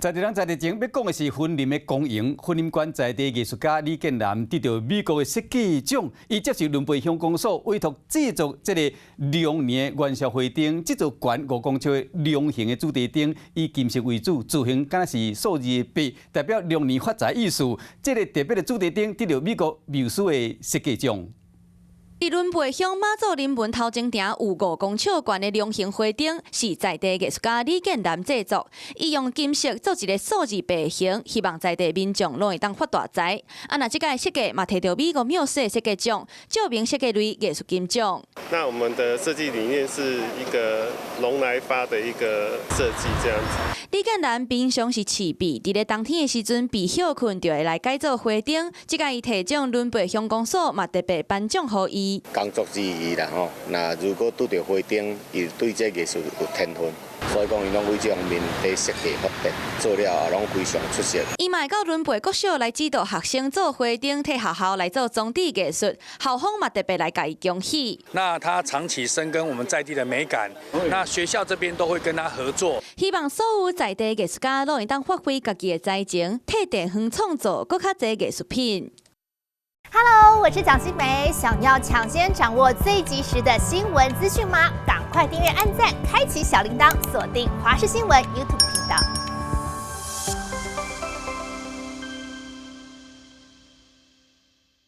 在地人在地情欲講的是雲林的光榮，雲林縣在地藝術家李建南得著美國的設計獎，伊接受崙背鄉公所委託製作這个龍年元宵花燈，這座懸5公尺的龍形的主題燈，以金色為主，造型敢若是數字的八，代表龍年發財意思。這个特別的主題燈得著美國繆斯的設計獎。佇崙背鄉媽祖林門頭前埕有5公尺懸的龍形花燈，是在地藝術家李建南製作。伊用金色做一个數字八形，希望在地民眾攏會當發大財。啊，若這个設計嘛提著美國繆斯設計獎，照明設計類藝術金獎。那我們的設計理念是一個龍來發的一個設計，這樣子。李建南平常是飼豕，佇咧冬天的時陣豕歇睏就會來改做花燈。這擺伊提獎崙背鄉公所嘛特別頒獎予伊。工作之餘啦吼，若如果拄著花燈，伊對這藝術有天分，所以講伊攏為這方面佇設計發展，做了後攏非常出色。伊嘛會到崙背國小來指導學生做花燈，替學校來做裝置藝術，校方嘛特別來共伊恭喜。那他長期深耕我們在地的美感，那學校這邊都會跟他合作。希望所有在地藝術家攏會當發揮家己的才情，替地方創造閣較濟藝術品。 Hello，我是蔣新梅，想要搶先掌握最及時的新聞資訊嗎？趕快訂閱、按讚、開啟小鈴鐺，鎖定華視新聞 YouTube 頻道。